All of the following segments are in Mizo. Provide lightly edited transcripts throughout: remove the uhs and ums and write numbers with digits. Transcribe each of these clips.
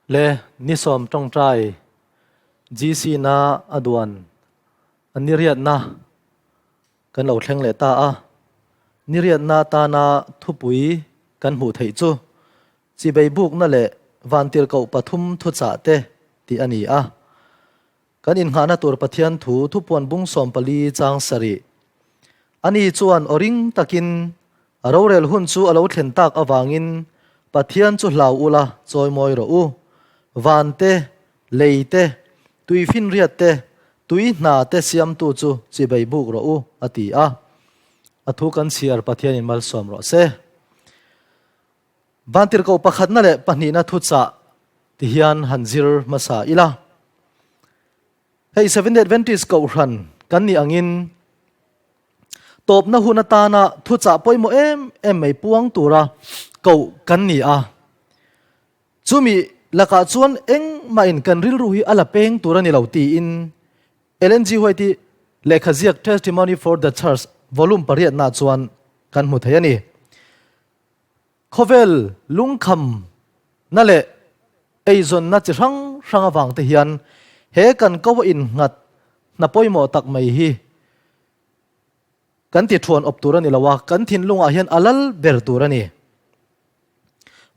Le ni sawm tawngtai GC na a duan a niriatna kan lo thleng leh ta a. Niriatna atana thupui kan hmuh theih chu chibei bukna leh vantirhkoh pathum thuchah te tih a ni a. Kan innghahna tur Pathian thu thupuan bung 14 chang sarih. Ani chuan aw ring takin a rorel hun chu a lo thlen tak avangin Pathian chu hlau ula chawimawi rawh u. Van te, lei te, tui finriat te, tui hna te siamtu chu chibei buk rawh u, a ti a. A thu kan chhiar Pathianin malsawm rawh se. Vantirhkoh pakhatna leh pahnihna thuchah ti hian han zir hmasa ila. Hei Seventh-day Adventist kohhran kan nih angin tawpna hun atana thuchah pawimawh em em mai puang tura koh kan ni a. Chumi lakah chuan engmahin kan rilru hi a la peng tur a ni lo tiin Ellen G. White-i lehkha ziak Testimony for the Church volume pariatnaah chuan kan hmu thei a ni. Khawvel lungkham na leh eizawnna chi hrang hrang avang te hian he kan ko a innghat hna pawimawh tak mai hi kan ti thuan awp tur a ni lo a, kan thinlungah hian a lal ber tur a ni.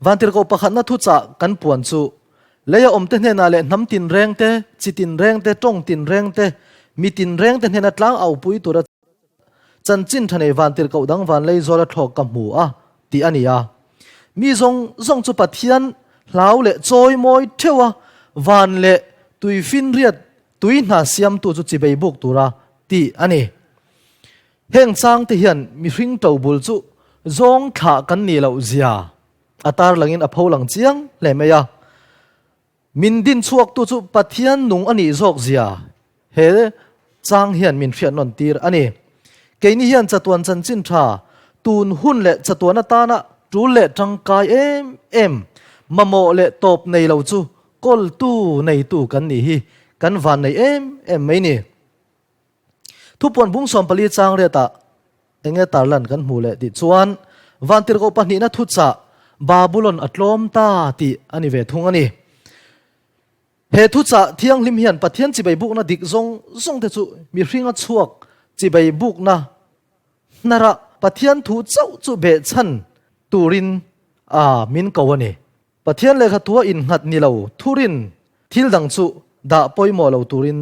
Vantirhkoh pakhatna thuchah kan puan chu leia awmte hnenah leh hnam tinreng te, chi tinreng te, tawng tinreng te, mi tinreng te hnena tlang aupui tura Chanchin tha nei vantirhkoh dang vanlei zawl a thlawk ka hmu a, tih a ni a. Mi zawng zawng chu Pathian hlau leh chawi mawi theuh a, van leh tui finriat tui hna siamtu chu chibei buk tura tih a ni. Heng changte hian mihring tobul chu zawng thlah kan nih loh zia a tarlangin a pholang chiang hle mai a. Min din chhuaktu chu Pathian nung a nih zawk zia he chang hian min hriat nawn tir a ni. Keini hian chatuan chanchin tha, tun hun leh chatuan atana tul leh tangkai em em, mamawh leh tawp nei lo chu kawltu neitu kan nih hi kan van nei em em mai ni. Thupuan bung 14 chang riatah enge tarlan kan hmuh leh tih chuan vantirhkoh pahnihna thuchah Babulon a tlawm ta tih a ni ve thung a ni. He thuchah thianghlim hian Pathian chibei bukna dik zawng zawng te chu mihringa chhuak chibei bukna hnarah Pathian thu chauh chu behchhan turin a min ko a ni. Pathian lehkha thua innghat ni lo thurin thil dang chu dah pawimawh lo turin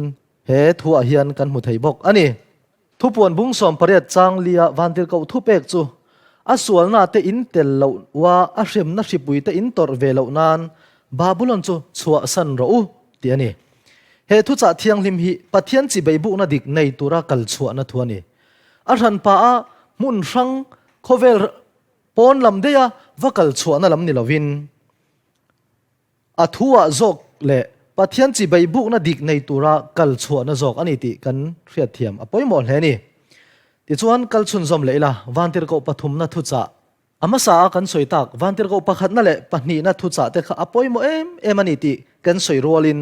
he thuah hian kan hmu thei bawk a ni. Thupuan bung 18 chang lia vantirhkoh thupek chu a sualna te in tel loh wa a hremna hripui te in tawrh ve loh nan Babulon chu chhuahsan rawh u tih a ni. He thuchah thianghlim hi Pathian chi beibukna dik nei tura kal chhuahna thu a ni. A hranpa a hmun hrang khawvel pawn lam deiha va kal chhuahna lam ni lovin a thuah zawk leh Pathian chi beibukna dik nei tura kal chhuahna zawk a ni tih kan hriatthiam a pawimawh hle a ni. Tichuan, kal chhunzawm leh ila, vantirhkoh pathumna thuchah a hmasa a kan sawi tak vantirhkoh pakhatna leh pahnihna thuchah te kha a pawimawh em em a ni tih kan sawi rualin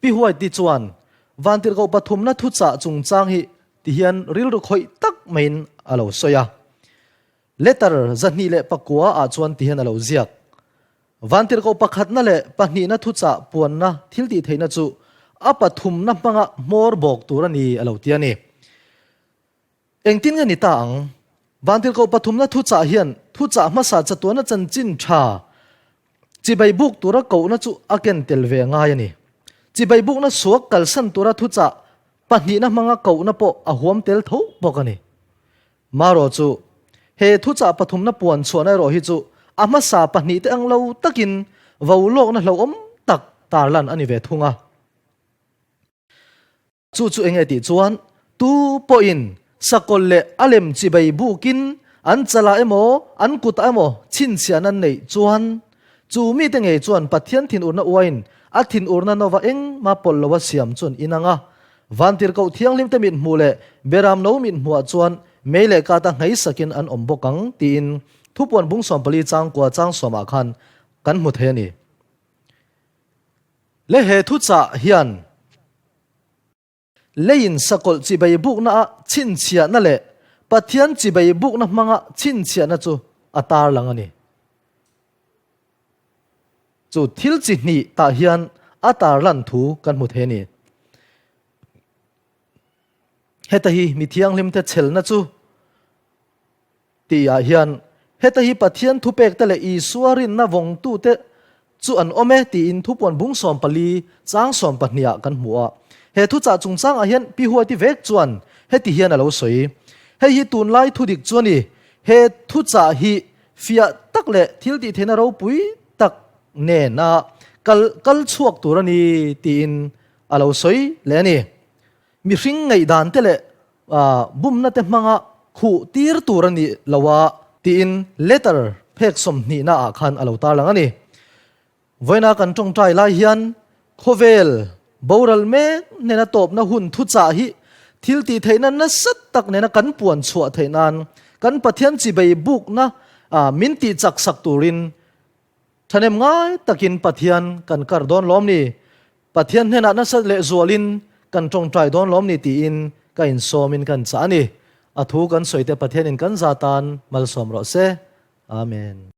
Pi White-i chuan vantirhkoh pathumna thuchah chungchang hi tihian rilru khawih tak maiin a lo sawi a. Letter 209 ah chuan tihian a lo ziak, Vantirhkoh pakhatna leh pahnihna thuchah puanna thil tih theihna chu a pathumna hmanga hmawr bawk tur a ni a lo ti a ni. Engtin nge ni ta ang? Vantirhkoh pathumna thuchah hian thuchah hmasa chatuana chanchin tha chibai buk tura kohna chu a ken tel ve ngai a ni. Chibai bukna suak kalsan tura thuchah pahnihna hmanga kohna pawh a huam tel tho bawk a ni. Marawh chu, he thuchah pathumna puan chhuahna erawh hi chu a hmasa pahnihte ang lo takin vo lawkna hlauhawm tak tarlan a ni ve thung a. Chu chu enge tih chuan, tu pawhin sakawlh leh a lem chibei bukin an chalah emaw an kutah emaw chhinchhiahna an neih chuan, chu mite ngei chuan Pathian thinurna uain a thinurna nova engmah pawlh loa siam chuan inang a, Vantirhkoh thianghlimte mit hmuh leh Beram no mit hmuhah chuan mei leh kata nghei sakin an awm bawk ang tiin thupuan bung 14 chang kua chang sawmah khan kan hmu thei a ni. Le he thuchah hian leiin sakawlh chibei bukna ah chhinchhiahna leh Pathian chibei bukna hmanga chhinchhiahna chu a tarlang a ni. Chu thil chi hnih tah hian a tarlan thu kan hmu thei a ni. Heta hi mi thianghlimte chhelna chu tihah hian heta hi Pathian thupekte leh Isua rinna vawngtute chu an awm e tiin thupuan bung 14 chang 12 ah kan hmu a. He thuchah chungchangah hian Pi Huaiti vek chuan heti hian a lo sawi, Hei hi tunlai thudik chu a ni, he thuchah hi fiah tak leh thil tih theihna ropui tak nena kal kal chhuak tur a ni tiin a lo sawi leh a ni. Mihring ngaihdan te leh bumna te hmanga khuh tir tur a ni lo a tiin letter phek 20 na ah khan a lo tarlang a ni. Vawiina kan tawngtai lai hian khawvel boral mek nena tawpna hun thuchah hi thil tih theihna nasa tak nena kan puan chhuah theih nan kan Pathian chibei bukna min tih chak sak turin thahnem ngai takin Pathian kan kar dawn lawm ni? Pathian hnenah nasa leh zualin kan tawngtai dawn lawm ni tiin ka insawmin kan chah a ni. A thu kan sawi te Pathianin kan za tan malsawm rawh se. Amen.